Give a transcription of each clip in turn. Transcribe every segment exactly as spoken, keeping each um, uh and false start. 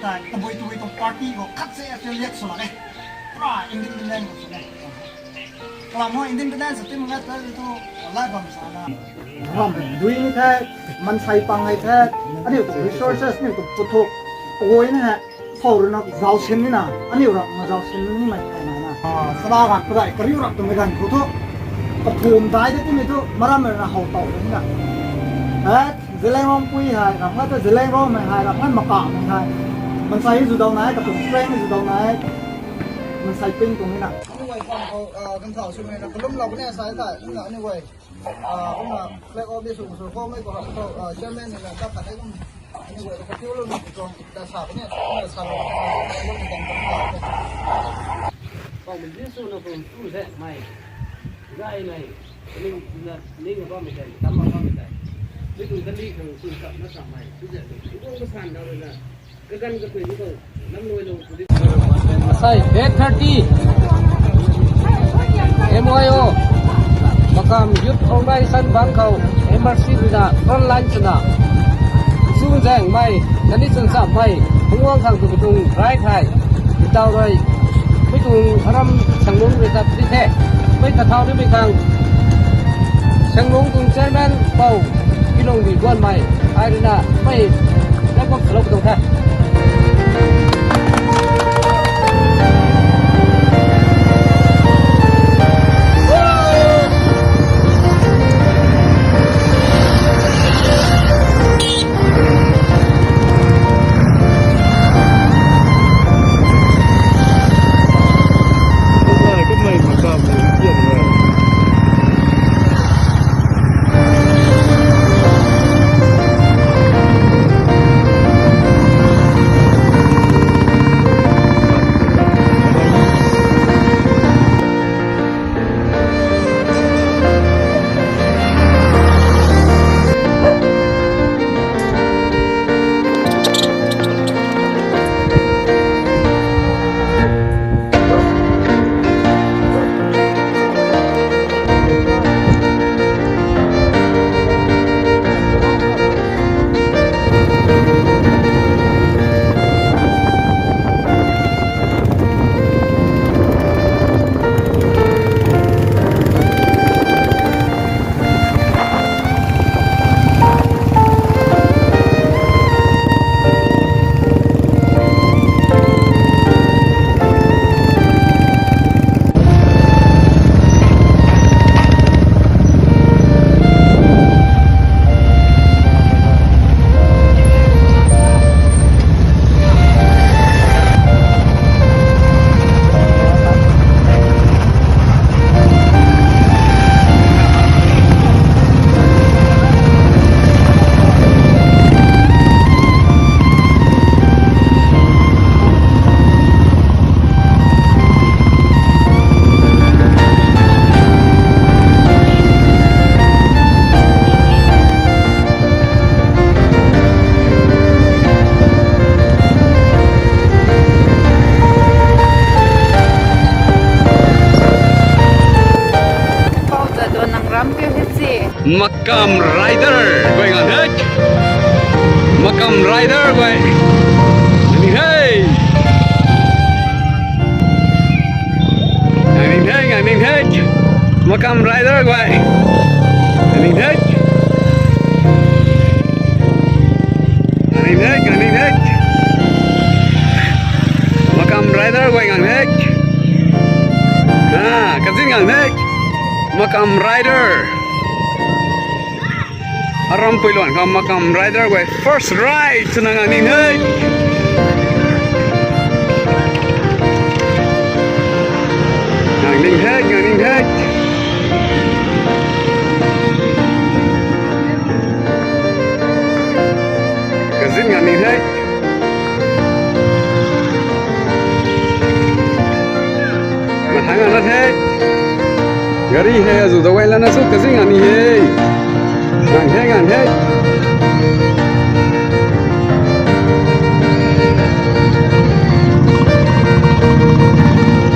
Tei tabui tabui tuang party khou khat se affiliate sw lak e. Pura independent khou sw e. Kalam hou independent sw tim ngat ta tu lai bam sa na. Bam dui ni the, mansei pang hei the, aniu tuang resources, aniu tuang puthuk, pagoi na hei, khou rui na zauc sin ni na, aniu rap na zauc sin ni mei thei na na. Ah, sala rak padai kariu rak twmei ganv khou thu, kaphum dai de timei thu, maram rui na how tow ni na. Eh, Zeliangrong pui hei, ram ngat ta Zeliangrong mei hei, ram ngat Makam mei hei. Mansei zu dau nai, katuang strength zu dau nai. Mansei ping tuang ni na. Anyway, pang khou, ah, kan thau swmei na kalum lou ni sa ta, na anyway. Ah, kumna flag off di sw sw khou mei khou, ah, chairman ni na ta khat e kum. Anyway, ka tiu lou ni tuang ta sa ni, na sa lou. Pang min di sw na khou tu se mei. Zai mei. Ning na, ning na bam mei tei, tam na bam mei tei. Mi tuang kali khang sw sa na sa mei. Tu se, tu tuang ka san dau rui na. Masai, eight thirty, M Y O, Makam Youth Organization bang khou, M R C rui na, front line swna, sw zaeng mei, kani sw sa mei, hungwang khang tu katung rai thei, itau rui, mi tuang aram Sanglung rui ta pui the, mei kathau ni mei khang, Sanglung tuang chairman pou, Kilung di guan mei, ai rui na, mei, Lam bam salou katuang the. Makam Rider guay ngang the. Makam Rider guay. Ngang ning the. Ngang ning the, ngang ning the. Makam Rider guay. Ngang ning the. Ngang ning the, ngang ning the. Makam Rider guay ngang the. Ah, kazin ngang the. Makam Rider. Aram pui luan khou Makam Rider guay first ride swna ngang ning the. Ngang ning the, ngang ning the. Kazin ngang ning the. Mathang ana the. Gari hei azu dawai lana sw kazin ngang ni he. Ngang the, ngang the.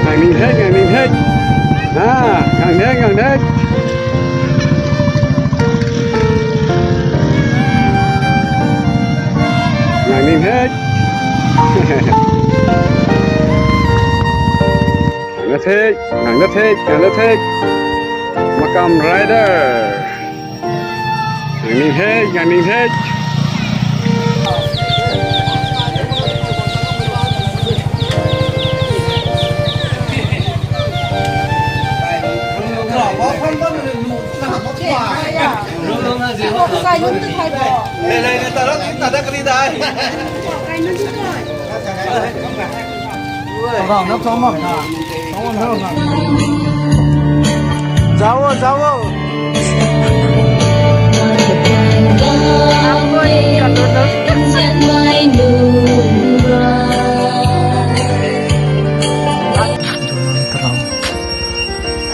Ngang ni the, ngang ni the. Ah, ngang the, ngang the. Ngang ni the. Nang da the, nang da the, nang da the. Makam Rider. Nang ning the, nang ning the. Zauo, zauo.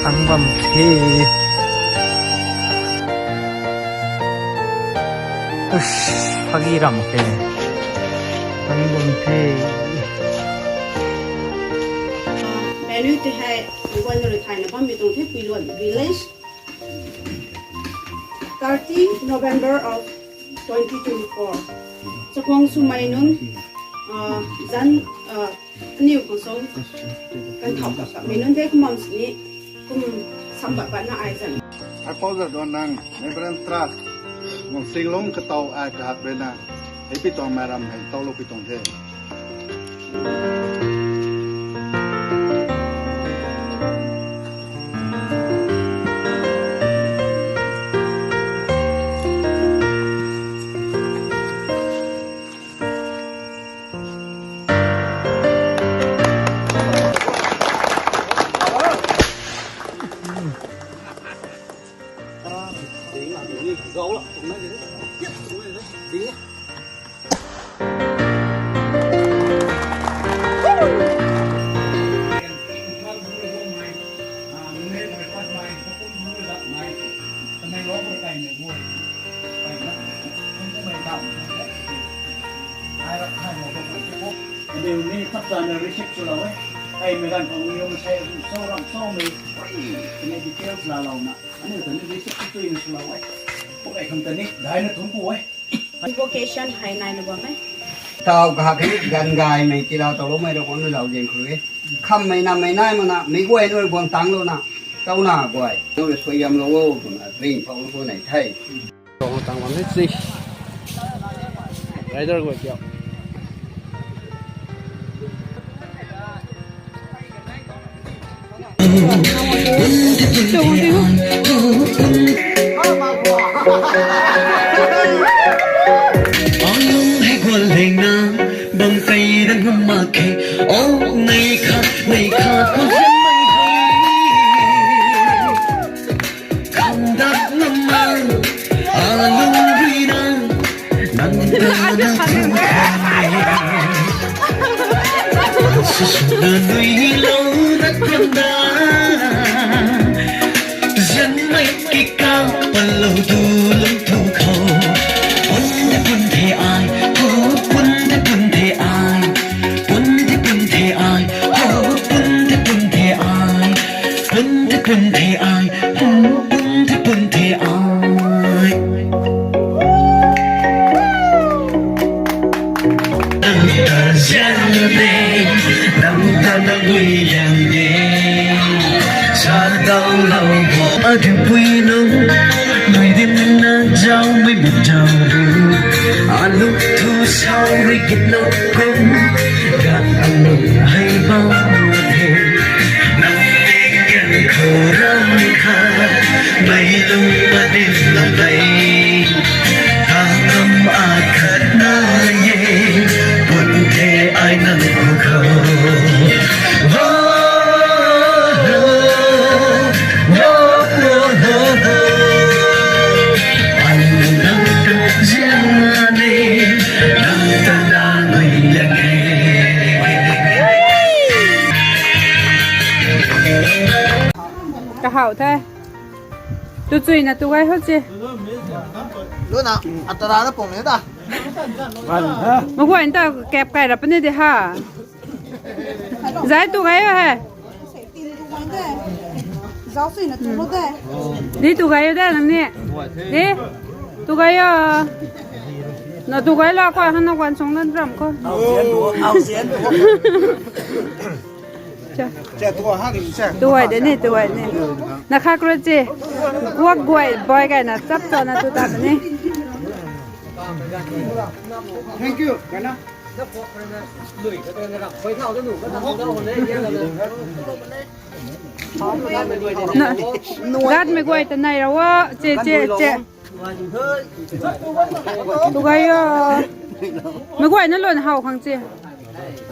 Ang bam the. Ush, phagi ram the. Ang bam the. Menu tei hei, guan rui thayna bammei tuang the, Puiluan Village. Thirty November of twenty twenty-four. Chakhwang swmei nunc, ah, zan, ah, aniw khang song, kan thau kap kapmei nunc the kumna sini, kum sam pat patna ai zan. Ai pou zat duan nang, Reverend Trust, Wangsinglung katow ai kahak rui na, hei pi tuang mei ram hei towlou pi tuang the. Aniu ni thap tana receive swlou e. Hei mei ganv khou aniu masei sw ram swmei, kaniw details laalouna aniu ta ni receive sw tuina swlou e. Puk ei khang ta ni daina thungc ku e. Invocation hei naina bam e. Taw kahak ni ganv gaymei tiilou towloumei rui guang ni zauzian khou e. Khammei nammei nai mana mei guay nui guang tanglouna, towna guay nui suaihiamlou o twna ringh paulou khou nei the. Tang bam ni si. Rider guay kiu. Alung hei gual leng na, bam tei dang ngam mak khe, o nei khat, nei khat khou zianmei hei. Khamdap ngam mak, alung rui na, nang ta na thun khan e. Sw sw na nui lou na khamdap. Zianmei kika palou tu lung tu khou. Pun the pun the ai, pu pun the pun the ai. Pun the pun the ai, pu pun the pun the ai. Pun the pun the ai, pu pun the pun the ai. Nang ta zian de, nang ta na gui liang de. Sa dau lou bo. Adi pui nung, nui dim na zauc mei mei zauc ru. Alung thu sau rui git lou kum, gat alung hei bam the. Nang ni gan khou ram kha, mei lung ma dim na mei. Kangam akhat na ye, pun the ai nang khou khou. Wo, wo, wo, wo, wo. Ai nang ta zian e, nang ta na nui liang e. Kahau the. Tu chuina tu gay ho che. Luna, atara na pung ni ta. Maguay ta kap kai rap ni de ha. Zai tu gay ho he. Di tu gay ho de nang ni. Di tu gay ho. Na tu guay la khou hana guan sung nan ram khou. Au zian tu, au zian tu. Cha. Cha tu ha ni cha. Tu guay de ni, tu guay ni. Na kha kru chi. Guak guay boy guay na chap cho na tu ta ni. Thank you. Gana. Na, gat mei guay ta nai ra wa, che, che, che. Tu guay yo. Mei guay na lun hau khang che.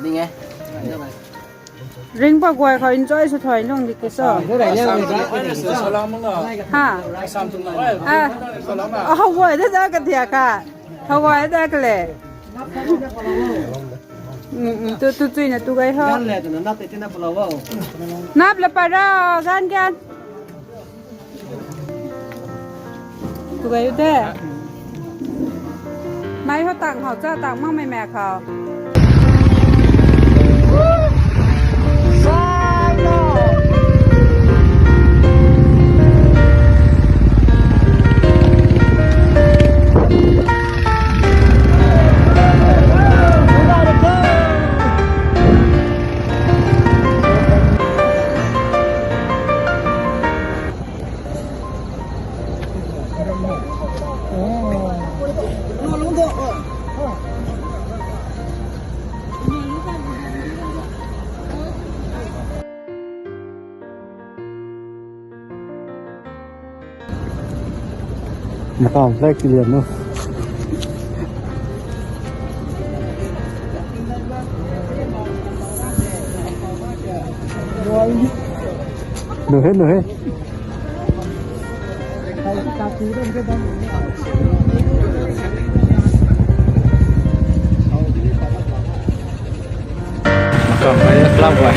Ring e. Ring pa guay khou enjoy sa thoi lung di ki so. Ha. Ah. Hau guay da da ka dia ka. Hau guay da ka le. Mm, mm, tu, tu chui na tu guay ho. Gan le, tu na nap te tina pula wo. Nap la para, gan, gan. Tu guay u te. Mai ho tang ho cha, tang mang mei mei khou. Mkam flag kilian nu. Nu he, nu he. Makam hei club guay.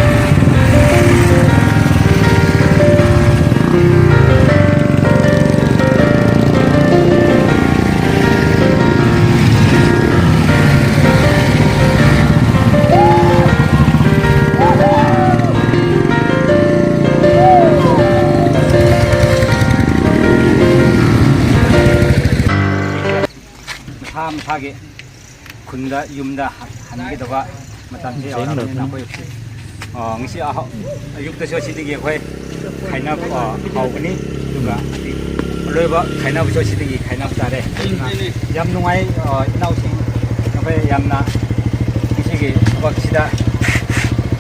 Matham thage. Khun da, yum da, han, han ki da ba, matan se, ah, na koi. Ah, ngsi, ah, ayuk ta sw si tiki koi, khaina, ah, hau kani, tuka, aloi ba, khaina sw si tiki, khaina ta re. Yam nungai, ah, inau sing, na koi yam na, ngsi ki, ba si da,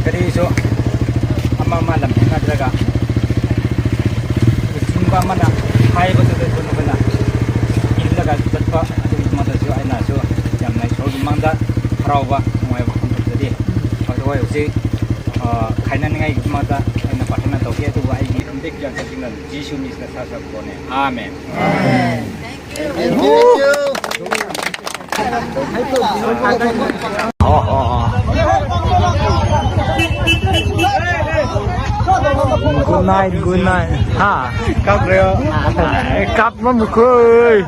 kari sw, ama ma lam hina draga. Sing ba mana, hai ba tu tu na, in laga, bat ba, atu ma ta sw, ai na sw. Yamnai sw mang da, harau ba, ngai ba kum ta di. Ba tu ai si, ah, khaina ngai ma ta, ai na patna to ke tu ai ni kum dik jan sa jing na Jisu mi sa sa sa ko ne. Amen. Amen. Thank you. Thank you. Good night, good night. Ha. Kap reo. Kap mam khui.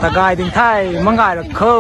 Tagai ding thai, mangai la kho.